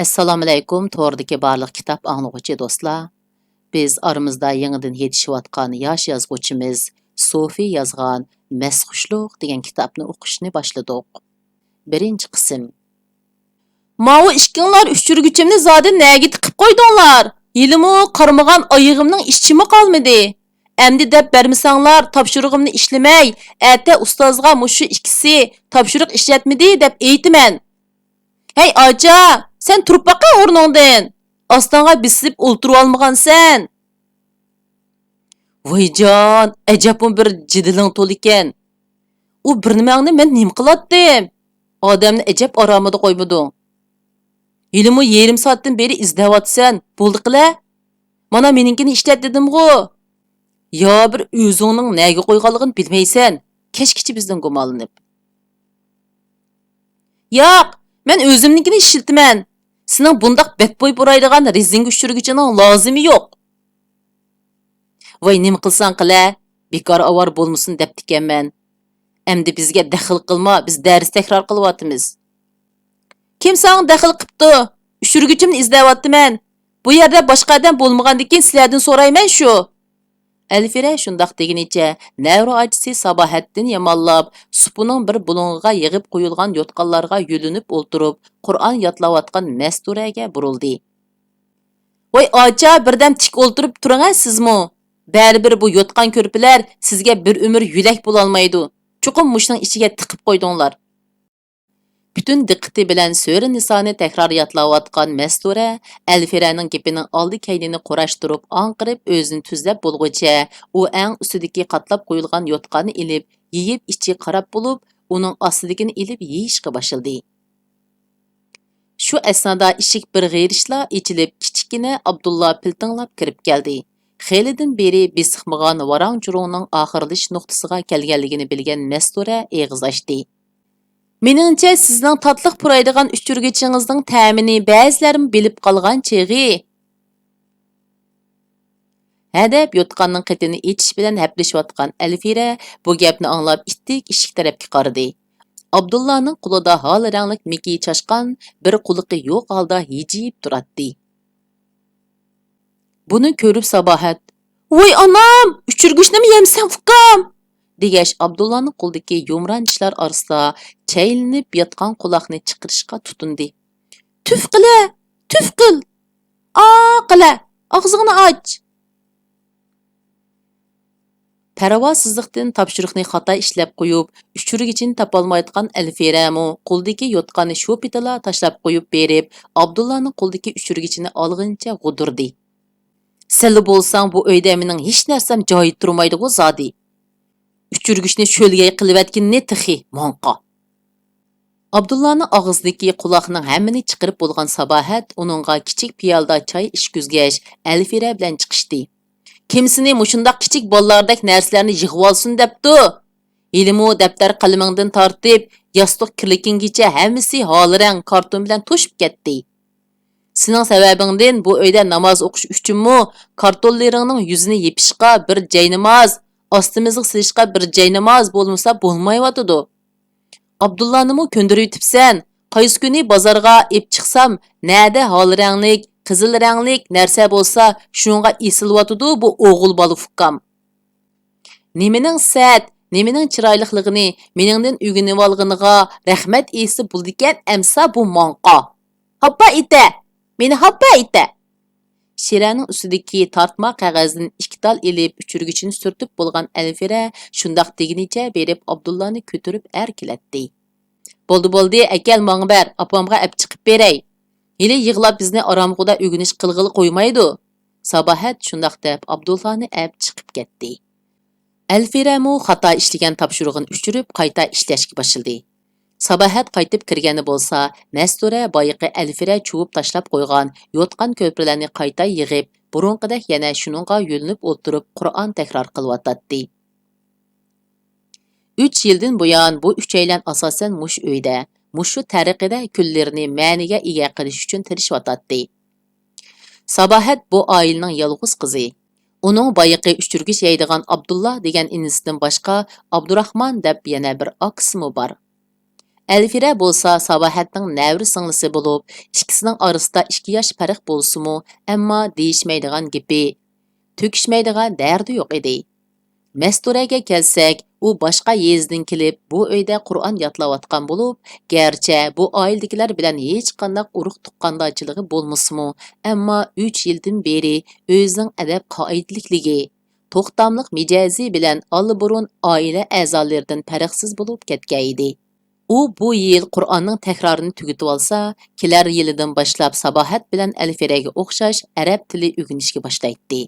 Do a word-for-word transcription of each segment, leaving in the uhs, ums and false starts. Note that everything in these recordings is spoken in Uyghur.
ئەسسالامۇئەلەيكۇم، توردىكى بارلىق كىتاب ئاڭلىغۇچى دوستلار. بىز ئارىمىزدا يېڭىدىن يېتىشىۋاتقان ياش يازغۇچىمىز سوفى يازغان مەستخۇشلۇق دېگەن كىتابنى ئوقۇشنى باشلىدۇق. بىرىنچى قىسىم. ماۋۇ ئىككىڭلار ئۆچۈرگۈچۈمنى زادى نەگە تىقىپ قويدۇڭلار؟ ھېلىمۇ قارمىغان ئايىغىمنىڭ ئىچىمۇ قالمىدى. ئەمدى دەپ بەرمىسەڭلار، تاپشۇرۇقۇمنى ئىشلىمەي، ئەتە ئۇستازغا مۇشۇ ئىككىسى تاپشۇرۇق ئىشلەتمىدى دەپ ئېيتىمەن. ھەي ئاچا، سەن تۇرۇپ باقە ئورنۇڭدىن. ئاستاڭغا بېسىپ ئولتۇرۇۋالمىغانسەن. ۋايجان، ئەجەبمۇ بىر جېدىلىڭ تولىكەن. ئۇ بىر نېمەڭنى مەن نېمە قىلاتتىم؟ ئادەمنى ئەجەب ئارامىدا قويمىدىڭ. ھېلىمۇ يېرىم سائەتتىن بېرى ئىزدەۋاتىسەن، بولدى قىلە. مانا مېنىڭكىنى ئىشلەت دېدىمغۇ. يا بىر ئۆزۈڭنىڭ نەگە قويغانلىقىنى بىلمەيسەن، كەچكىچە بىزدىن گۇمانلىنىپ. ياق، مەن ئۆزۈمنىڭكىنى ئىشلىتىمەن. سېنىڭ بۇنداق بەتبۇي پۇرايدىغان رېزىنكە ئۆچۈرگۈچىنىڭ لازىمى يوق. ۋاي نېمە قىلساڭ قىلە، بىكار ئاۋارە بولمىسۇن دەپتىكەنمەن. ئەمدى بىزگە دەخلى قىلما، بىز دەرس تەكرار قىلىۋاتىمىز. كىم ساڭا دەخلى قىپتۇ؟ ئۆچۈرگۈچۈمنى ئىزدەۋاتىمەن. بۇ يەردە باشقا ئادەم بولمىغاندىكىن سىلەردىن سورايمەن شۇ. ئەلفىرە شۇنداق دېگىنىچە نەۋرە ئاچىسى ساباھەتتىن يامانلاپ، سۇپىنىڭ بىر بۇلۇڭىغا يىغىپ قويۇلغان يوتقانلارغا يۆلىنىپ ئولتۇرۇپ، قۇرئان ياتلاۋاتقان مەستۇرەگە بۇرۇلدى. ۋاي ئاچا، بىردەم تىك ئولتۇرۇپ تۇرۇڭە سىزمۇ. بەرىبىر بۇ يوتقان كۆرپىلەر سىزگە بىر ئۆمۈر يۆلەك بولالمايدۇ. چوقۇم مۇشۇنىڭ ئىچىگە تىقىپ قويدۇڭلار. پۈتۈن دىققىتى بىلەن سۈرە نىسانى تەكرار ياتلاۋاتقان مەستۇرە ئەلفىرەنىڭ گېپىنىڭ ئالدى كەينىنى قۇراشتۇرۇپ ئاڭقىرىپ ئۆزىنى تۈزلەپ بولغۇچە ئۇ ئەڭ ئۈستىدىكى قاتلاپ قويۇلغان يوتقاننى ئېلىپ يېيىپ ئىچى قاراپ بولۇپ ئۇنىڭ ئاستىدىكىنى ئېلىپ يېيىشقا باشلىدى. شۇ ئەسنادا ئىشىك بىر غېرىشلا ئېچىلىپ، كىچىككىنە ئابدۇللا پىلتىڭلاپ كىرىپ كەلدى. خېلىدىن بېرى بېسىقمىغان ۋاراڭ-چۇرۇڭنىڭ ئاخىرلىشىش نۇقتىسىغا كەلگەنلىكىنى بىلگەن مەستۇرە ئېغىز ئاچتى. مېنىڭچە، سىزنىڭ تاتلىق پۇرايدىغان ئۆچۈرگۈچىڭىزنىڭ تەمىنى بەزىلەرمۇ بىلىپ قالغان چېغى. ھەدەپ يوتقاننىڭ قېتىنى ئېچىش بىلەن ھەپىلىشىۋاتقان ئەلفىرە بۇ گەپنى ئاڭلاپ ئىتتىك ئىشىك تەرەپكە قارىدى. ئابدۇللانىڭ قولىدا ھال رەڭلىك مېكىيى چاشقان، بىر قۇلىقى يوق ھالدا ھىجىيىپ تۇراتتى. بۇنى كۆرۈپ ساباھەت، ۋاي ئانام، ئۆچۈرگۈچنىمۇ يەمسەن ئۇكام! دېگەچ ئابدۇللانىڭ قولىدىكى يۇمران چىشلار ئارىسىدا چەيلىنىپ ياتقان قۇلاقنى چىقىرىشقا تۇتۇندى. تۈف قىلە! تۈف قىل! ئا قىلە! ئاغزىڭنى ئاچ! پەرۋاسىزلىقتىن تاپشۇرۇقنى خاتا ئىشلەپ قويۇپ، ئۆچۈرگۈچىنى تاپالمايدىغان ئەلفىرەمۇ قولىدىكى يوتقاننى شۇ پېتىلا تاشلاپ قويۇپ بېرىپ، ئابدۇللانىڭ قولىدىكى ئۆچۈرگۈچىنى ئالغىنىچە غۇدۇردى. سەنلا بولساڭ بۇ ئۆيدە مېنىڭ ھېچ نەرسەم جايىدا تۇرمايدىغۇ زادى. ئۆچۈرگۈچنى شۆلگەي قىلىۋەتكىنىنى تېخى ماڭقا. ئابدۇللانىڭ ئاغزىدىكى قۇلاقنىڭ ھەممىنى چىقىرىپ بولغان ساباھەت ئۇنىڭغا كىچىك پىيالىدا چاي ئىچكۈزگەچ، ئەلفىرە بىلەن چىقىشتى. كىم سېنى مۇشۇنداق كىچىك بالىلاردەك نەرسىلەرنى يىغىۋالسۇن دەپتۇ؟ ھېلىمۇ دەپتەر قەلىمىڭدىن تارتىپ، ياستۇق كىرلىكىڭگىچە ھەممىسى ھال رەڭ كارتون بىلەن توشۇپ كەتتى. سېنىڭ سەۋەبىڭدىن بۇ ئۆيدە ناماز ئوقۇش ئۈچۈنمۇ كارتونلىرىڭنىڭ يۈزىنى يېپىشقا بىر جايناماز، ئاستىمىزغا سېلىشقا بىر جايناماز بولمىسا بولمايۋاتىدۇ. ئابدۇللانىمۇ كۆندۈرۈۋېتىپسەن، قايسى كۈنى بازارغا ئېپ چىقسام، نەدە ھال رەڭلىك، قىزىل رەڭلىك نەرسە بولسا، شۇنىڭغا ئېسىلىۋاتىدۇ بۇ ئوغۇل بالا ئۇكام. نېمىنىڭ سەت، نېمىنىڭ چىرايلىقلىقىنى مېنىڭدىن ئۆگىنىۋالغىنىغا رەھمەت ئېيتسا بولىدىكەن ئەمسا بۇ ماڭقا. ھاپا ئېتە! مېنى ھاپا ئېتە! شىرەنىڭ ئۈستىدىكى تارتما قەغەزدىن ئىككى تال ئېلىپ، ئۆچۈرگۈچىنى سۈرتۈپ بولغان ئەلفىرە شۇنداق دېگىنىچە بېرىپ ئابدۇللانى كۆتۈرۈپ ئەركىلەتتى. بولدى، بولدى، ئەكەل ماڭا بەر، ئاپامغا ئەپ چىقىپ بېرەي. ھېلى يىغلاپ بىزنى ئارامخۇدا ئۆگىنىش قىلغىلى قويمايدۇ. ساباھەت شۇنداق دەپ ئابدۇللانى ئەپ چىقىپ كەتتى. ئەلفىرەمۇ خاتا ئىشلىگەن تاپشۇرۇقىنى ئۆچۈرۈپ قايتا ئىشلەشكە باشلىدى. ساباھەت قايتىپ كىرگەندە بولسا، مەستۇرە بايىقى ئەلفىرە چۇۋۇپ تاشلاپ قويغان يوتقان كۆرپىلەرنى قايتا يىغىپ، بۇرۇنقىدەك يەنە شۇنىڭغا يۆلىنىپ ئولتۇرۇپ قۇرئان تەكرار قىلىۋاتاتتى. ئۈچ يىلدىن بۇيان بۇ ئۈچەيلەن ئاساسەن مۇشۇ ئۆيدە، مۇشۇ تەرىقىدە كۈنلىرىنى مەنىگە ئىگە قىلىش ئۈچۈن تىرىشىۋاتاتتى. ساباھەت بۇ ئائىلىنىڭ يالغۇز قىزى. ئۇنىڭ بايىقى ئۆچۈرگۈچ يەيدىغان ئابدۇللا دېگەن ئىنىسىدىن باشقا، ئابدۇراخمان دەپ يەنە بىر ئاكىسىمۇ بار. ئەلفىرە بولسا ساباھەتنىڭ نەۋرە سىڭلىسى بولۇپ، ئىككىسىنىڭ ئارىسىدا ئىككى ياش پەرق بولسىمۇ، ئەمما دېيىشمەيدىغان گېپى، تۆكۈشمەيدىغان دەردى يوق ئىدى. مەستۇرەگە كەلسەك، ئۇ باشقا يېزىدىن كېلىپ، بۇ ئۆيدە قۇرئان ياتلاۋاتقان بولۇپ، گەرچە بۇ ئائىلىدىكىلەر بىلەن ھېچقانداق ئۇرۇق-تۇغقاندارچىلىقى بولمىسىمۇ، ئەمما ئۈچ يىلدىن بېرى ئۆزىنىڭ ئەدەپ-قائىدىلىكلىكى، توختاملىق مىجەزى بىلەن ئاللىبۇرۇن ئائىلە ئەزالىرىدىن پەرقسىز بولۇپ كەتكەن ئىدى. ئۇ بۇ يىل قۇرئاننىڭ تەكرارىنى تۈگىتىۋالسا، كېلەر يىلىدىن باشلاپ ساباھەت بىلەن ئەلفىرەگە ئوخشاش ئەرەب تىلى ئۆگىنىشكە باشلايتتى.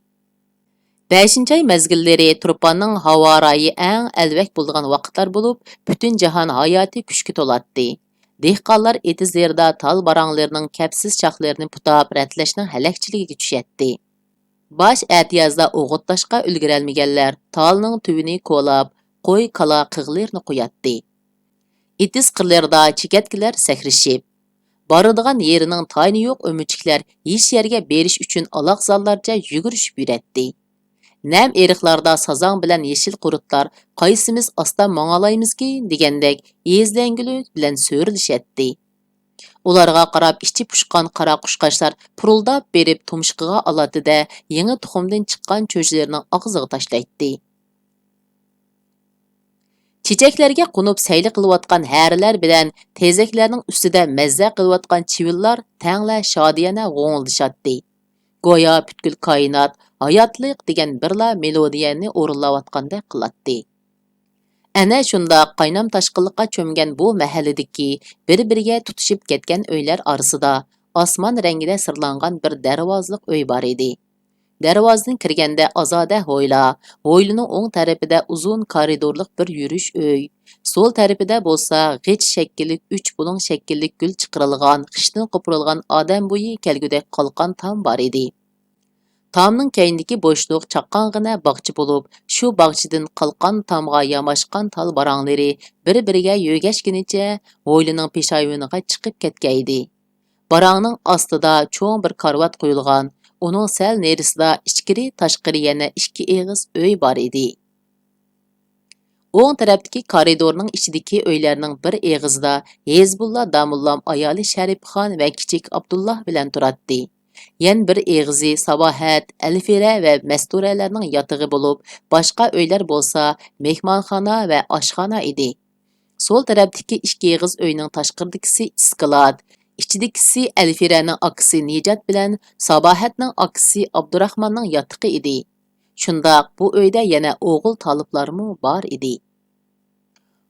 بەشىنچى ئاي مەزگىللىرى تۇرپاننىڭ ھاۋا رايى ئەڭ ئەلۋەك بولىدىغان ۋاقىتلار بولۇپ، پۈتۈن جاھان ھاياتىي كۈچكە تولاتتى. دېھقانلار ئېتىز يېرىدا تال باراڭلىرىنىڭ كەپسىز شاخلىرىنى پۇتاپ، رەتلەشنىڭ ھەلەكچىلىكىگە چۈشەتتى. باش ئەتىيازدا ئوغۇتلاشقا ئۈلگۈرەلمىگەنلەر تالنىڭ تۈۋىنى كولاپ، قوي-كالا قىغلىرىنى قوياتتى. ئېتىز قىرلىرىدا چېكەتكىلەر سەكرىشىپ، بارىدىغان يېرىنىڭ تايىنى يوق ئۆمۈچۈكلەر ھېچ يەرگە بېرىش ئۈچۈن ئالاقزاللارچە يۈگۈرۈشۈپ يۈرەتتى. نەم ئېرىقلاردا سازاڭ بىلەن يېشىل قۇرتلار قايسىمىز ئاستا ماڭالايمىزكىن دېگەندەك ئېزىلەڭگۈلۈك بىلەن سۆرىلىشەتتى. ئۇلارغا قاراپ ئىچى پۇشقان قارا قۇشقاچلار پۇرۇلداپ بېرىپ تۇمشۇقىغا ئالاتتى-دە، يېڭى تۇخۇمدىن چىققان چۆچىلىرىنىڭ ئاغزىغا تاشلايتتى. چېچەكلەرگە قونۇپ سەيلە قىلىۋاتقان ھەرىلەر بىلەن تېزەكلەرنىڭ ئۈستىدە مەززە قىلىۋاتقان چىۋىنلار تەڭلا شادىيانە غوڭۇلدىشاتتى. گويا پۈتكۈل كائىنات ھاياتلىق دېگەن بىرلا مېلودىيەنى ئورۇنلاۋاتقاندەك قىلاتتى. ئەنە شۇنداق قاينام-تاشقىنلىققا چۆمگەن بۇ مەھەللىدىكى بىر-بىرىگە تۇتىشىپ كەتكەن ئۆيلەر ئارىسىدا ئاسمان رەڭگىدە سىرلانغان بىر دەرۋازىلىق ئۆي بار ئىدى. دەرۋازىدىن كىرگەندە ئازادە ھويلا، ھويلىنىڭ ئوڭ تەرىپىدە ئۇزۇن كارىدورلۇق بىر يۈرۈش ئۆي، سول تەرىپىدە بولسا غىچ شەكىللىك ئۈچ بۇلۇڭ شەكىللىك گۈل چىقىرىلغان، خىشتىن قوپۇرۇلغان ئادەم بويى كەلگۈدەك قالقان تام بار ئىدى. تامنىڭ كەينىدىكى بوشلۇق چاققانغىنە باغچە بولۇپ، شۇ باغچىدىن قالقان تامغا ياماشقان تال باراڭلىرى بىر-بىرىگە يۆگەشكىنىچە ھويلىنىڭ پېشايۋىنىغا چىقىپ كەتكەنىدى. باراڭنىڭ ئاستىدا چوڭ بىر كارىۋات قويۇلغان، ئۇنىڭ سەل نېرىسىدا ئىچكىرى-تاشقىرى يەنە ئىككى ئېغىز ئۆي بار ئىدى. ئوڭ تەرەپتىكى كارىدورنىڭ ئىچىدىكى ئۆيلەرنىڭ بىر ئېغىزىدا ھېزبۇللا داموللام ئايالى شەرىپخان ۋە كىچىك ئابدۇللا بىلەن تۇراتتى. يەنە بىر ئېغىزى ساباھەت، ئەلفىرە ۋە مەستۇرەلەرنىڭ ياتىقى بولۇپ، باشقا ئۆيلەر بولسا مېھمانخانا ۋە ئاشخانا ئىدى. سول تەرەپتىكى ئىككى ئېغىز ئۆينىڭ تاشقىرىدىكىسى ئىسكىلات، ئىچىدىكىسى ئەلفىرەنىڭ ئاكىسى نىجات بىلەن ساباھەتنىڭ ئاكىسى ئابدۇراخماننىڭ ياتىقى ئىدى. شۇنداق بۇ ئۆيدە يەنە ئوغۇل تالىپلارمۇ بار ئىدى.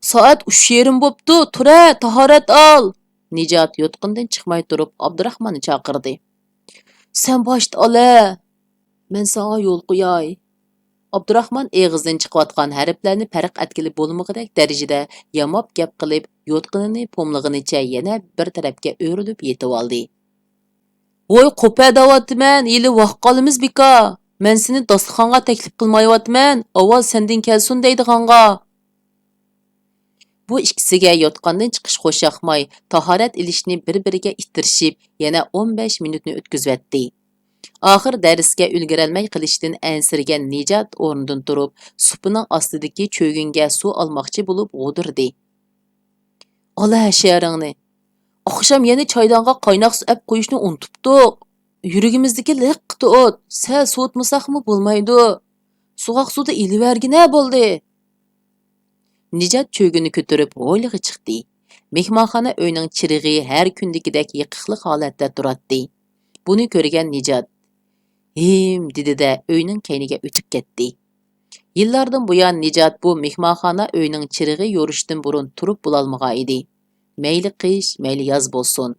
سائەت ئۈچ يېرىم بوپتۇ، تۇرە، تاھارەت ئال! نىجات يوتقىنىدىن چىقماي تۇرۇپ ئابدۇراخماننى چاقىردى. سەن باشتا ئالە، مەن ساڭا يول قوياي. ئابدۇراخمان ئېغىزىدىن چىقىۋاتقان ھەرپلەرنى پەرق ئەتكىلى بولمىغۇدەك دەرىجىدە ياماپ گەپ قىلىپ، يوتقىنىنى پوملىغىنىچە يەنە بىر تەرەپكە ئۆرۈلۈپ يېتىۋالدى. ۋوي، قوپە دەۋاتىمەن، ھېلى ۋاق قالىمىز بىكا. مەن سېنى داستىخانغا تەكلىپ قىلمايۋاتىمەن، ئاۋاز سەندىن كەلسۇن دەيدىغانغا. بۇ ئىككىسىگە يوتقاندىن چىقىش خوش ياقماي، تاھارەت ئېلىشنى بىر-بىرىگە ئىتتىرىشىپ، يەنە ئون بەش مىنۇتنى ئۆتكۈزۈۋەتتى. ئاخىر دەرسكە ئۈلگۈرەلمەي قېلىشتىن ئەنسىرىگەن نىجات ئورنىدىن تۇرۇپ، سۇپىنىڭ ئاستىدىكى چۆگۈنگە سۇ ئالماقچى بولۇپ غودۇردى. ئالا ھەشەرىڭنى! ئاخشام يەنە چايدانغا قايناق سۇ ئەپ قويۇشنى ئۇنتۇپتۇق. يۈرىكىمىزدىكى لىققىدە ئوت، سەل سوۋۇتمىساقمۇ بولمايدۇ. سوغۇق سۇدا ئېلىۋەرگىنە بولدى. نىجات چۆگىنى كۆتۈرۈپ ھويلىغا چىقتى. مېھمانخانا ئۆينىڭ چىرىغى ھەر كۈندىكىدەك يېقىقلىق ھالەتتە تۇراتتى. بۇنى كۆرگەن نىجات، ھىم، دېدى-دە، ئۆينىڭ كەينىگە ئۆتۈپ كەتتى. يىللاردىن بۇيان نىجات بۇ مېھمانخانا ئۆينىڭ چىرىغى يورۇشتىن بۇرۇن تۇرۇپ بولالمىغان ئىدى. مەيلى قىش، مەيلى ياز بولسۇن.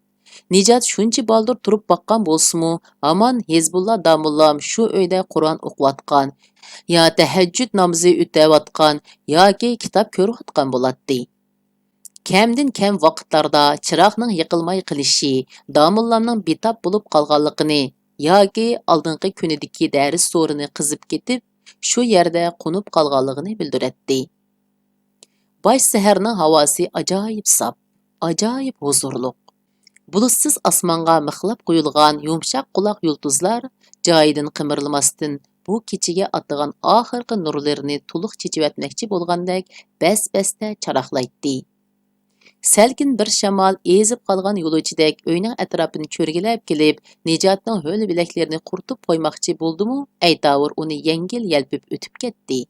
نىجات شۇنچە بالدۇر تۇرۇپ باققان بولسىمۇ، ھامان ھېزبۇللا داموللام شۇ ئۆيدە قۇرئان ئوقۇۋاتقان، يا تەھەججۇد نامىزى ئۆتەۋاتقان، ياكى كىتاب كۆرۈۋاتقان بولاتتى. كەمدىن كەم ۋاقىتلاردا چىراغنىڭ يېقىلماي قېلىشى، داموللامنىڭ بىتاپ بولۇپ قالغانلىقىنى ياكى ئالدىنقى كۈنىدىكى دەرس سورۇنى قىزىپ كېتىپ، شۇ يەردە قونۇپ قالغانلىقىنى بىلدۈرەتتى. باش سەھەرنىڭ ھاۋاسى ئاجايىپ ساپ، ئاجايىپ ھۇزۇرلۇق. بۇلۇتسىز ئاسمانغا مىخلاپ قويۇلغان يۇمشاق قۇلاق يۇلتۇزلار جايىدىن قىمىرلىماستىن، بۇ كېچىگە ئاتىغان ئاخىرقى نۇرلىرىنى تولۇق چېچىۋەتمەكچى بولغاندەك بەس-بەستە چاراقلايتتى. سەلكىن بىر شامال ئېزىپ قالغان يولۇچىدەك ئۆينىڭ ئەتراپىنى چۆرگىلەپ كېلىپ، نىجاتنىڭ ھۆل بىلەكلىرىنى قۇرۇتۇپ قويماقچى بولدىمۇ، ئەيتاۋۇر ئۇنى يەڭگىل يەلپۈپ ئۆتۈپ كەتتى.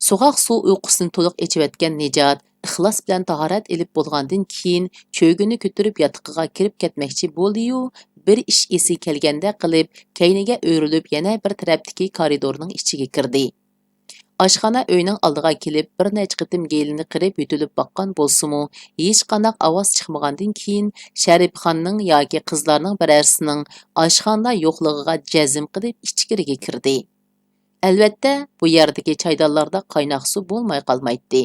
سوغۇق سۇ ئۇيقۇسىنى تولۇق ئېچىۋەتكەن نىجات ئىخلاس بىلەن تاھارەت ئېلىپ بولغاندىن كېيىن، چۆگىنى كۆتۈرۈپ ياتىقىغا كىرىپ كەتمەكچى بولدى-يۇ، بىر ئىش ئېسىگە كەلگەندەك قىلىپ، كەينىگە ئۆرۈلۈپ يەنە بىر تەرەپتىكى كارىدورنىڭ ئىچىگە كىردى. ئاشخانا ئۆينىڭ ئالدىغا كېلىپ، بىر نەچچە قېتىم گېلىنى قىرىپ يۆتىلىپ باققان بولسىمۇ، ھېچقانداق ئاۋاز چىقمىغاندىن كېيىن، شەرىپخاننىڭ ياكى قىزلارنىڭ بىرەرسىنىڭ ئاشخانىدا يوقلۇقىغا جەزم قىلىپ ئىچكىرىگە كىردى. ئەلۋەتتە، بۇ يەردىكى چايدانلاردا قايناق سۇ بولماي قالمايتتى.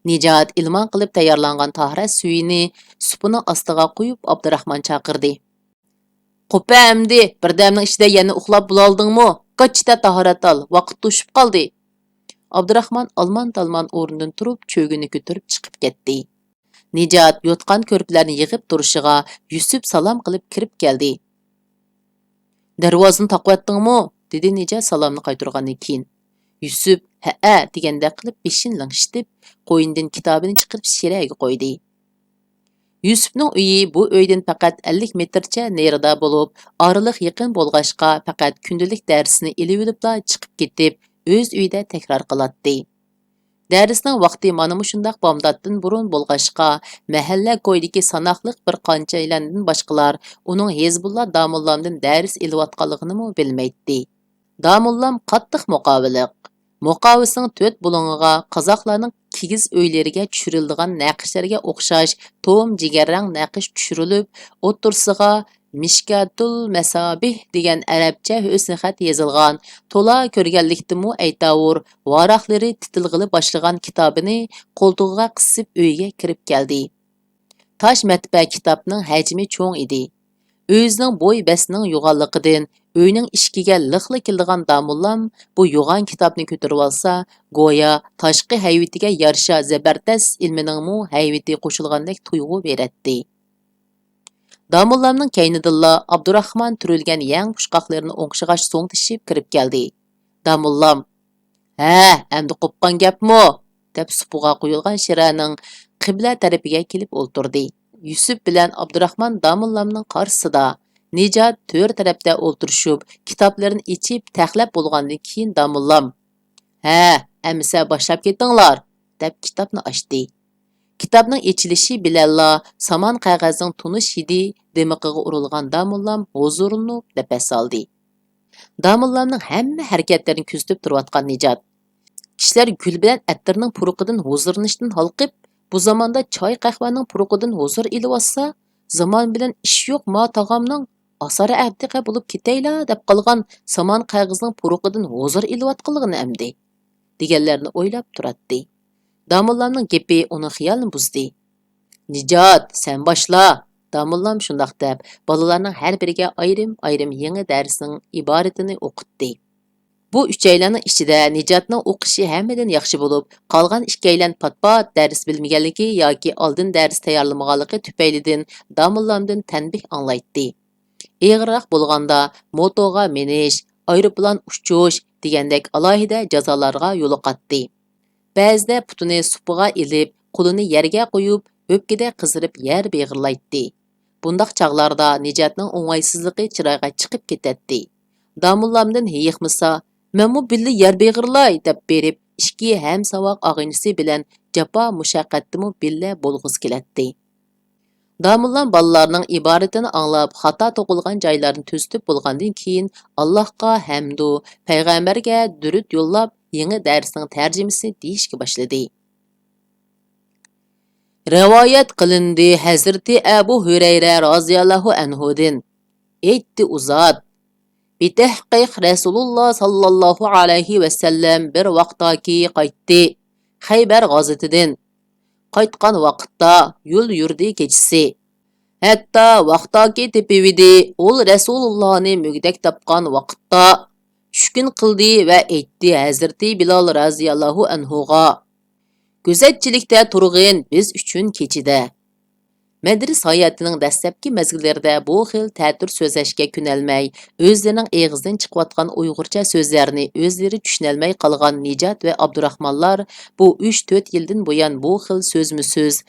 نىجات ئىلمان قىلىپ تەييارلانغان تاھارەت سۈيىنى سۇپىنىڭ ئاستىغا قۇيۇپ، ئابدۇراخمان چاقىردى. قوپە ئەمدى، بىردەمنىڭ ئىچىدە يەنە ئۇخلاپ بولالدىڭمۇ؟ قاچ تە تاھارەت ئال، ۋاقىت توشۇپ قالدى. ئابدۇراخمان ئالمان-تالمان ئورنىدىن تۇرۇپ، چۆگىنى كۆتۈرۈپ چىقىپ كەتتى. نىجات يوتقان-كۆرپىلەرنى يىغىپ تۇرۇشىغا، يۈسۈپ سالام قىلىپ كىرىپ كەلدى. دەرۋازىنى تاقىۋەتتىڭمۇ؟ دېدى نىجات سالامنى قايتۇرغاندىن كېيىن. يۈسۈپ ھەئە دېگەندەك قىلىپ بېشىنى لىڭشىتىپ، قوينىدىن كىتابىنى چىقىرىپ شىرەگە قويدى. يۈسۈپنىڭ ئۆيى بۇ ئۆيدىن پەقەت ئەللىك مېتىرچە نېرىدا بولۇپ، ئارىلىق يېقىن بولغاچقا، پەقەت كۈندىلىك دەرسىنى ئېلىۋېلىپلا چىقىپ كېتىپ، ئۆز ئۆيىدە تەكرار قىلاتتى. دەرسنىڭ ۋاقتى مانا مۇشۇنداق بامداتتىن بۇرۇن بولغاچقا، مەھەللە كويىدىكى ساناقلىق بىر قانچەيلەندىن باشقىلار ئۇنىڭ ھېزبۇللا داموللامدىن دەرس ئېلىۋاتقانلىقىنىمۇ بىلمەيتتى. داموللام قاتتىق مۇقاۋىلىق. مۇقاۋىسىنىڭ تۆت بۇلۇڭىغا قازاقلارنىڭ كىگىز ئۆيلىرىگە چۈشۈرۈلىدىغان نەقىشلەرگە ئوخشاش توم جىگەررەڭ نەقىش چۈشۈرۈلۈپ، ئوتتۇرىسىغا مىشكاتۇل مەسابىھ دېگەن ئەرەبچە ھۆسنخەت يېزىلغان، تولا كۆرگەنلىكتىمۇ ئەيتاۋۇر، ۋاراقلىرى تىتىلغىلى باشلىغان كىتابىنى قولتۇقىغا قىسىپ ئۆيگە كىرىپ كەلدى. تاش مەتبە كىتابنىڭ ھەجمى چوڭ ئىدى. ئۆزىنىڭ بوي بەستىنىڭ يوغانلىقىدىن، ئۆينىڭ ئىشىكىگە لىقلا كېلىدىغان داموللام بۇ يوغان كىتابنى كۆتۈرۈۋالسا، گويا تاشقى ھەيۋىتىگە يارىشا زەبەردەس ئىلمىنىڭمۇ ھەيۋىتى قوشۇلغاندەك تۇيغۇ بېرەتتى. داموللامنىڭ كەينىدىنلا ئابدۇراخمان تۈرۈلگەن يەڭ پۇچقاقلىرىنى ئوڭشىغاچ زوڭتىشىپ كىرىپ كەلدى. داموللام، ھە، ئەمدى قوپقان گەپمۇ؟ دەپ سۇپىغا قويۇلغان شىرەنىڭ قىبلە تەرىپىگە كېلىپ ئولتۇردى. يۈسۈپ بىلەن ئابدۇراخمان داموللامنىڭ قارشىسىدا، نىجات تۆر تەرەپتە ئولتۇرۇشۇپ، كىتابلىرىنى ئېچىپ تەقلەپ بولغاندىن كېيىن داموللام، ھە، ئەمىسە باشلاپ كېتىڭلار، دەپ كىتابنى ئاچتى. كىتابنىڭ ئېچىلىشى بىلەنلا سامان قەغەزنىڭ تونۇش ھىدى دىمىقىغا ئۇرۇلغان داموللام ھۇزۇرلىنىپ نەپەس ئالدى. داموللامنىڭ ھەممە ھەرىكەتلىرىنى كۆزىتىپ تۇرۇۋاتقان نىجات، كىشىلەر گۈل بىلەن ئەتىرنىڭ پۇرىقىدىن ھۇزۇرلىنىشتىن ھالقىپ، بۇ زاماندا چاي قەھۋەنىڭ پۇرىقىدىن ھۇزۇر ئېلىۋاتسا، زامان بىلەن ئىش يوق ما تاغامنىڭ ئاسارە ئەبدىقە بولۇپ كېتەيلا دەپ قالغان سامان قەغىزىنىڭ پۇرىقىدىن ھۇزۇر ئېلىۋاتقانلىقىنى ئەمدى، دېگەنلەرنى ئويلاپ تۇراتتى. داموللامنىڭ گېپى ئۇنىڭ خىيالىنى بۇزدى. نىجات، سەن باشلا! داموللام شۇنداق دەپ، بالىلارنىڭ ھەر بىرىگە ئايرىم-ئايرىم يېڭى دەرسنىڭ ئىبارىتىنى ئوقۇتتى. بۇ ئۈچەيلەننىڭ ئىچىدە نىجاتنىڭ ئوقۇشى ھەممىدىن ياخشى بولۇپ، قالغان ئىككىيلەن پات-پات دەرس بىلمىگەنلىكى ياكى ئالدىن دەرس تەييارلىمىغانلىقى تۈپەيلىدىن داموللامدىن تەنبىھ ئاڭلايتتى. ئېغىرراق بولغاندا موتوغا مىنىش، ئايروپىلان ئۇچۇش دېگەندەك ئالاھىدە جازالارغا يولۇقاتتى. بەزىدە پۇتىنى سۇپىغا ئېلىپ، قولىنى يەرگە قويۇپ، ئۆپكىدە قىزىرىپ يەر بېغىرلايتتى. بۇنداق چاغلاردا نىجاتنىڭ ئوڭايسىزلىقى چىرايغا چىقىپ كېتەتتى. داموللامدىن ھېيىقمىسا، مەنمۇ بىللە يەر بېغىرلاي دەپ بېرىپ، ئىككى ھەمساۋاق ئاغىنىسى بىلەن جاپا مۇشەققەتتىمۇ بىللە بولغۇسى كېلەتتى. داموللام بالىلارنىڭ ئىبارىتىنى ئاڭلاپ، خاتا توقۇلغان جايلارنى تۈزىتىپ بولغاندىن كېيىن، ئاللاھقا ھەمدۇ، پەيغەمبەرگە دۇرۇت يوللاپ، يېڭى دەرسنىڭ تەرجىمىسىنى دېيىشكە باشلىدى. رىۋايەت قىلىندى ھەزرىتى ئەبۇ ھۈرەيرە رازىياللاھۇ ئەنھۇدىن، ئېيتتى ئۇ زات، بىتەھقىق رەسۇلۇللا ساللاللاھۇ ئەلەيھى ۋەسەللەم بىر ۋاقتاكى قايتتى، خەيبەر غازىتىدىن. قايتقان ۋاقىتتا يول يۈردى كېچىسى. ھەتتا ۋاقتاكى تېپىۋىدى، ئۇل رەسۇلۇللانى مۈگدەك تاپقان ۋاقىتتا چۈشكۈن قىلدى ۋە ئېيتتى ھەزرىتى بىلال رازىياللاھۇ ئەنھۇغا، گۆزەلچىلىكتە تۇرغىن بىز ئۈچۈن كېچىدە. مەدرىس ھاياتىنىڭ دەسلەپكى مەزگىللىرىدە بۇ خىل تەتۈر سۆزلەشكە كۆنەلمەي، ئۆزلىرىنىڭ ئېغىزىدىن چىقىۋاتقان ئۇيغۇرچە سۆزلەرنى ئۆزلىرى چۈشىنەلمەي قالغان نىجات ۋە ئابدۇراخمانلار بۇ ئۈچ-تۆت يىلدىن بۇيان بۇ خىل سۆزمۇ سۆز،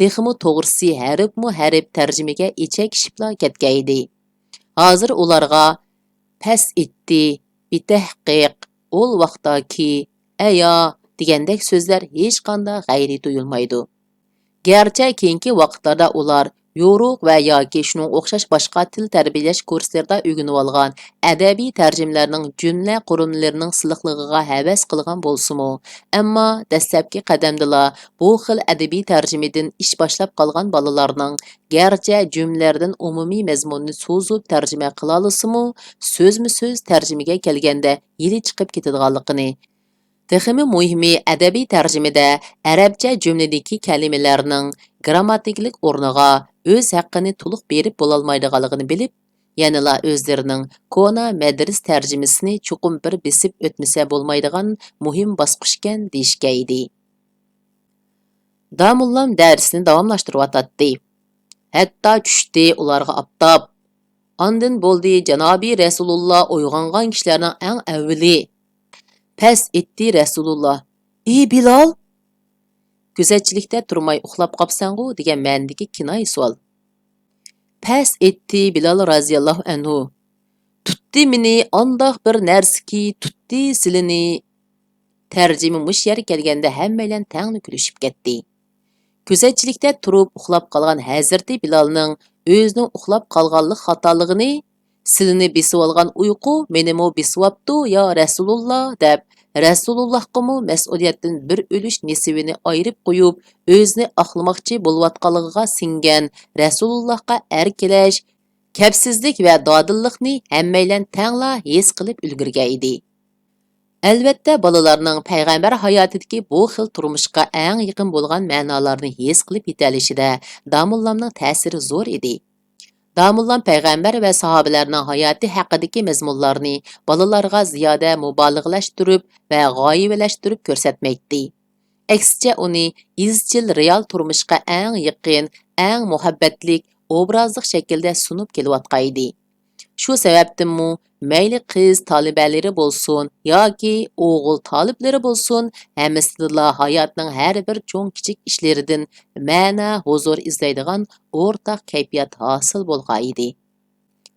تېخىمۇ توغرىسى ھەرپمۇ ھەرپ تەرجىمىگە ئېچەكىشىپلا كەتكەن ئىدى. ھازىر ئۇلارغا پەس ئېيتتى، بىتەھقىق، ئول ۋاقتاكى، ئەيا دېگەندەك سۆزلەر ھېچقانداق غەيرىي تۇيۇلمايدۇ. گەرچە كېيىنكى ۋاقىتلاردا ئۇلار يورۇق ۋە ياكى شۇنىڭغا ئوخشاش باشقا تىل تەربىيەلەش كۇرسلىرىدا ئۆگىنىۋالغان ئەدەبىي تەرجىمىلەرنىڭ جۈملە قۇرۇلمىلىرىنىڭ سىلىقلىقىغا ھەۋەس قىلغان بولسىمۇ، ئەمما دەسلەپكى قەدەمدىلا بۇ خىل ئەدەبىي تەرجىمىدىن ئىش باشلاپ قالغان بالىلارنىڭ گەرچە جۈملىلەردىن ئومۇمىي مەزمۇننى سوزۇپ تەرجىمە قىلالىسىمۇ، سۆزمۇ سۆز تەرجىمىگە كەلگەندە يىلى چىقىپ كېتىدىغانلىقىنى، تېخىمۇ مۇھىمى، ئەدەبىي تەرجىمىدە ئەرەبچە جۈملىدىكى كەلىمىلەرنىڭ گىرامماتىكىلىق ئورنىغا ئۆز ھەققىنى تولۇق بېرىپ بولالمايدىغانلىقىنى بىلىپ، يەنىلا ئۆزلىرىنىڭ كونا مەدرىس تەرجىمىسىنى چوقۇم بىر بېسىپ ئۆتمىسە بولمايدىغان مۇھىم باسقۇچكەن دېيىشكەن ئىدى. داموللام دەرسنى داۋاملاشتۇرۇۋاتاتتى. ھەتتا چۈشتى ئۇلارغا ئاپتاپ. ئاندىن بولدى جانابى رەسۇلۇللا ئويغانغان كىشىلەرنىڭ ئەڭ ئەۋۋىلى. پەس ئېيتتى رەسۇلۇللا، ئى بىلال! كۆزەتچىلىكتە تۇرماي ئۇخلاپ قاپسەنغۇ دېگەن مەنىدىكى كىنايە سوئال. پەس ئېيتتى بىلال رازىياللاھۇ ئەنھۇ. تۇتتى مېنى ئانداق بىر نەرسىكى، تۇتتى سىلىنى. تەرجىمە مۇشۇ يەرگە كەلگەندە ھەممەيلەن تەڭلا كۈلۈشۈپ كەتتى. كۆزەتچىلىكتە تۇرۇپ ئۇخلاپ قالغان ھەزرىتى بىلالنىڭ ئۆزىنىڭ ئۇخلاپ قالغانلىق خاتالىقىنى، سىلىنى بېسىۋالغان ئۇيقۇ مېنىمۇ بېسىۋاپتۇ يا رەسۇلۇللا دەپ، رەسۇلۇللاھقىمۇ مەسئۇلىيەتتىن بىر ئۈلۈش نېسىۋىنى ئايرىپ قويۇپ، ئۆزىنى ئاقلىماقچى بولۇۋاتقانلىقىغا سىڭگەن رەسۇلۇللاھقا ئەركىلەش، كەپسىزلىك ۋە دادىللىقنى ھەممەيلەن تەڭلا ھېس قىلىپ ئۈلگۈرگەن ئىدى. ئەلۋەتتە، بالىلارنىڭ پەيغەمبەر ھاياتىدىكى بۇ خىل تۇرمۇشقا ئەڭ يېقىن بولغان مەنالارنى ھېس قىلىپ يېتەلىشىدە داموللامنىڭ تەسىرى زور ئىدى. داموللام پەيغەمبەر ۋە ساھابىلەرنىڭ ھاياتى ھەققىدىكى مەزمۇنلارنى بالىلارغا زىيادە مۇبالىغىلەشتۈرۈپ ۋە غايىۋىلەشتۈرۈپ كۆرسەتمەيتتى. ئەكسىچە، ئۇنى ئىزچىل رېئال تۇرمۇشقا ئەڭ يېقىن، ئەڭ مۇھەببەتلىك، ئوبرازلىق شەكىلدە سۇنۇپ كېلىۋاتقانىدى. شۇ سەۋەبتىنمۇ مەيلى قىز تالىبەلىرى بولسۇن ياكى ئوغۇل تالىپلىرى بولسۇن، ھەممىسىدىلا ھاياتنىڭ ھەر بىر چوڭ-كىچىك ئىشلىرىدىن مەنە، ھۇزۇر ئىزدەيدىغان ئورتاق كەيپىيات ھاسىل بولغانىدى.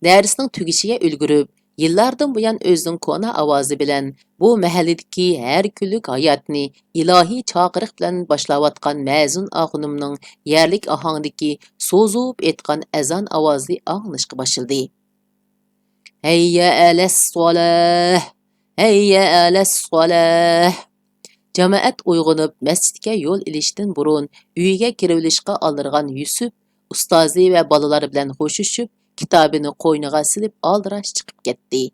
دەرسنىڭ تۈگىشىگە ئۈلگۈرۈپ، يىللاردىن بۇيان ئۆزىنىڭ كونا ئاۋازى بىلەن بۇ مەھەللىدىكى ھەر كۈنلۈك ھاياتنى ئىلاھىي چاقىرىق بىلەن باشلاۋاتقان مەزۇن ئاخۇنۇمنىڭ يەرلىك ئاھاڭدىكى سوزۇپ ئېيتقان ئەزان ئاۋازى ئاڭلىنىشقا باشلىدى. ھەييە ئەلەسسالاھ! ھەييە ئەلەسسالاھ! جامائەت ئويغىنىپ، مەسچىتكە يول ئېلىشتىن بۇرۇن، ئۆيىگە كىرىۋېلىشقا ئالدىرىغان يۈسۈپ ئۇستازى ۋە بالىلار بىلەن خوشلىشىپ، كىتابىنى قوينىغا سېلىپ، ئالدىراش چىقىپ كەتتى.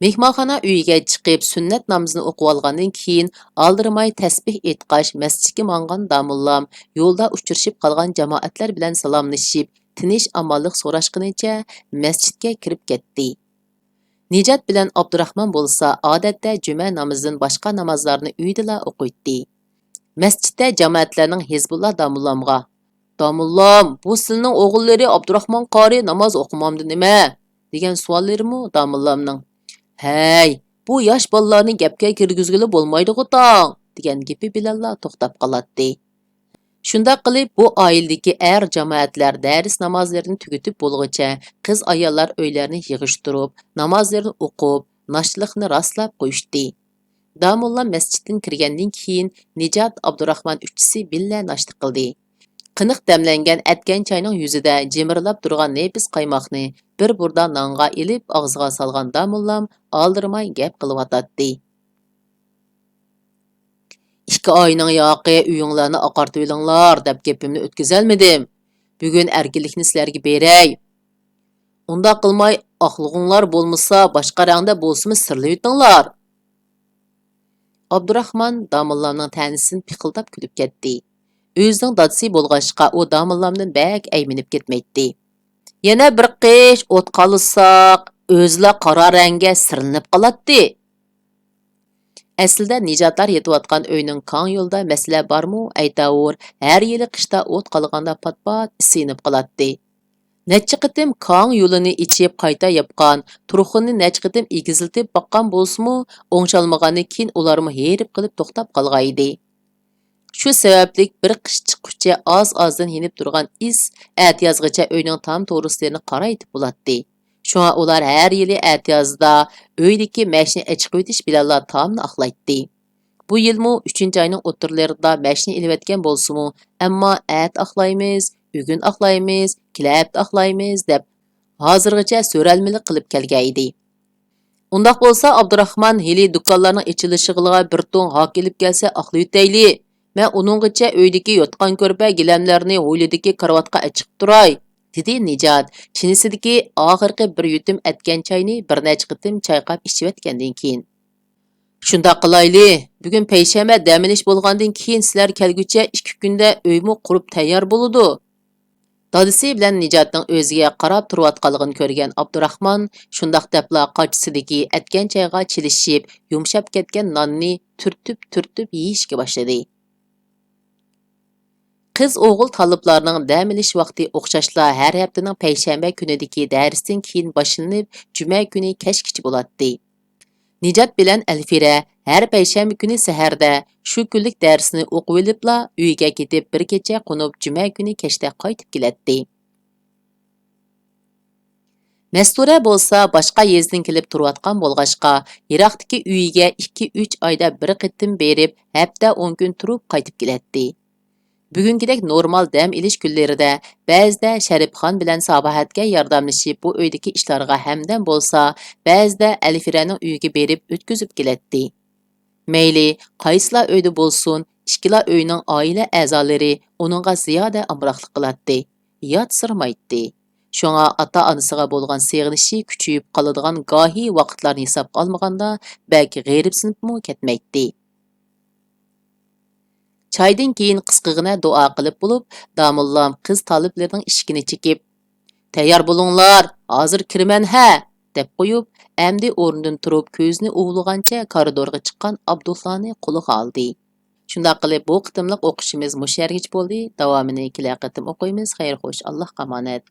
مېھمانخانا ئۆيىگە چىقىپ، سۈننەت نامىزىنى ئوقۇۋالغاندىن كېيىن، ئالدىرىماي تەسبىھ ئېيتقاچ، مەسچىتكە ماڭغان داموللام يولدا ئۇچرىشىپ قالغان جامائەتلەر بىلەن سالاملىشىپ، تىنچ-ئامانلىق سوراشقىنىچە مەسچىتكە كىرىپ كەتتى. نىجات بىلەن ئابدۇراخمان بولسا ئادەتتە جۈمە نامىزىدىن باشقا نامازلارنى ئۆيدىلا ئوقۇيتتى. مەسچىتتە جامائەتلەرنىڭ ھېزبۇللا داموللامغا، «داموللام، بۇ سىلىنىڭ ئوغۇللىرى ئابدۇراخمان قارى ناماز ئوقۇمامدۇ نېمە؟» دېگەن سوئاللىرىمۇ داموللامنىڭ، «ھەي، بۇ ياش بالىلارنى گەپكە كىرگۈزگىلى بولمايدىغۇ تاڭ» دېگەن گېپى بىلەنلا توختاپ قالاتتى. شۇنداق قىلىپ، بۇ ئائىلىدىكى ئەر جامائەتلەر دەرس نامازلىرىنى تۈگىتىپ بولغۇچە، قىز-ئاياللار ئۆيلەرنى يىغىشتۇرۇپ، نامازلىرىنى ئوقۇپ، ناشتىلىقنى راسلاپ قويۇشتى. داموللا مەسچىتتىن كىرگەندىن كېيىن، نىجات، ئابدۇراخمان ئۈچىسى بىللە ناشتا قىلدى. قېنىق دەملەنگەن ئەتكەن چاينىڭ يۈزىدە جىمىرلاپ تۇرغان نېپىز قايماقنى بىر بۇردا نانغا ئېلىپ، ئاغزىغا سالغان داموللام ئالدىرىماي گەپ قىلىۋاتاتتى. «ئىككى ئاينىڭ ياقى ئۆيۈڭلارنى ئاقارتىۋېلىڭلار» دەپ گېپىمنى ئۆتكۈزەلمىدىم. بۈگۈن ئەركىنلىكنى سىلەرگە بېرەي. ئۇنداق قىلماي، ئاقلىقىڭلار بولمىسا، باشقا رەڭدە بولسىمۇ سىرلىۋېتىڭلار. ئابدۇراخمان داموللامنىڭ تەنىسىدىن پىخىلداپ كۈلۈپ كەتتى. ئۆزىنىڭ دادىسى بولغاچقا، ئۇ داموللامدىن بەك ئەيمىنىپ كەتمەيتتى. يەنە بىر قىش ئوت قالىساق، ئۆزىلا قارا رەڭگە سىرلىنىپ قالاتتى. ئەسلىدە نىجاتلار يېتىۋاتقان ئۆينىڭ كاڭ يولىدا مەسىلە بارمۇ؟ ئەيتاۋۇر، ھەر يىلى قىشتا ئوت قالغاندا پات-پات ئىسسىنىپ قالاتتى. نەچچە قېتىم كاڭ يولىنى ئېچىپ قايتا ياپقان، تۇرخۇننى نەچچە قېتىم ئېگىزلىتىپ باققان بولسىمۇ، ئوڭشالمىغاندىن كېيىن ئۇلارمۇ ھېرىپ قېلىپ توختاپ قالغانىدى. شۇ سەۋەبلىك بىر قىش چىققۇچە ئاز-ئازدىن يېنىپ تۇرغان ئىس ئەتىيازغىچە ئۆينىڭ تام تورۇسلىرىنى قارايتىپ بولاتتى. شۇڭا ئۇلار ھەر يىلى ئەتىيازدا ئۆيدىكى مەشنى ئېچىقىۋېتىش بىلەنلا تامنى ئاقلايتتى. بۇ يىلمۇ ئۈچىنچى ئاينىڭ ئوتتۇرىلىرىدا مەشنى ئېلىۋەتكەن بولسىمۇ، ئەمما ئەتە ئاقلايمىز، ئۆگۈن ئاقلايمىز، كېلەر ھەپتە ئاقلايمىز دەپ، ھازىرغىچە سۆرەلمىلىك قىلىپ كەلگەن ئىدى. ئۇنداق بولسا، ئابدۇراخمان ھېلى دۇكانلارنىڭ ئېچىلىشىغىلا بىر توڭ ھاك ئېلىپ كەلسە، ئاقلىۋېتەيلى. مەن ئۇنىڭغىچە ئۆيدىكى يوتقان كۆرپە گىلەملەرنى ھويلىدىكى كارىۋاتقا ئېچىقىپ تۇراي، دېدى نىجات، چىنىسىدىكى ئاخىرقى بىر يۇتۇم ئەتكەن چاينى بىر نەچچە قېتىم چايقاپ ئىچىۋەتكەندىن كېيىن. شۇنداق قىلايلى، بۈگۈن پەيشەنبە دەم ئېلىش بولغاندىن كېيىن سىلەر كەلگۈچە ئىككى كۈندە ئۆيمۇ قۇرۇپ تەييار بولىدۇ. دادىسى بىلەن نىجاتنىڭ ئۆزىگە قاراپ تۇرۇۋاتقانلىقىنى كۆرگەن ئابدۇراخمان شۇنداق دەپلا قاچىسىدىكى ئەتكەن چايغا چىلىشىپ، يۇمشاپ كەتكەن ناننى تۈرتۈپ-تۈرتۈپ يېيىشكە باشلىدى. قىز-ئوغۇل تالىپلارنىڭ دەم ئېلىش ۋاقتى ئوخشاشلا ھەر ھەپتىنىڭ پەيشەنبە كۈنىدىكى دەرستىن كېيىن باشلىنىپ، جۈمە كۈنى كەچكىچە بولاتتى. نىجات بىلەن ئەلفىرە ھەر پەيشەنبە كۈنى سەھەردە شۇ كۈنلۈك دەرسنى ئوقۇۋېلىپلا، ئۆيىگە كېتىپ، بىر كېچە قونۇپ، جۈمە كۈنى كەچتە قايتىپ كېلەتتى. مەستۇرە بولسا باشقا يېزىدىن كېلىپ تۇرۇۋاتقان بولغاچقا، يىراقتىكى ئۆيىگە ئىككى-ئۈچ ئايدا بىر قېتىم بېرىپ، ھەپتە ئون كۈن تۇرۇپ قايتىپ كېلەتتى. بۈگۈنكىدەك نورمال دەم ئېلىش كۈنلىرىدە بەزىدە شەرىپخان بىلەن ساباھەتكە ياردەملىشىپ، بۇ ئۆيدىكى ئىشلارغا ھەمدەم بولسا، بەزىدە ئەلفىرەنىڭ ئۆيىگە بېرىپ ئۆتكۈزۈپ كېلەتتى. مەيلى قايسىلا ئۆيدە بولسۇن، ئىككىلا ئۆينىڭ ئائىلە ئەزالىرى ئۇنىڭغا زىيادە ئامراقلىق قىلاتتى، ياتسىرىمايتتى. شۇڭا ئاتا-ئانىسىغا بولغان سېغىنىشى كۈچىيىپ قالىدىغان گاھى ۋاقىتلارنى ھېسابقا ئالمىغاندا، بەك غېرىبسىنىپمۇ كەتمەيتتى. چايدىن كېيىن قىسقىغىنە دۇئا قىلىپ بولۇپ، داموللام قىز تالىپلىرىنىڭ ئىشىكىنى چېكىپ، «تەييار بولۇڭلار، ھازىر كىرىمەن ھە!» دەپ قويۇپ، ئەمدى ئورنىدىن تۇرۇپ، كۆزىنى ئۇۋىلىغانچە كارىدورغا چىققان ئابدۇللانى قولىغا ئالدى. شۇنداق قىلىپ، بۇ قېتىملىق ئوقۇشىمىز مۇشۇ يەرگىچە بولدى. داۋامىنى كېلەر قېتىم ئوقۇيمىز. خەير خوش، ئاللاھقا ئامانەت.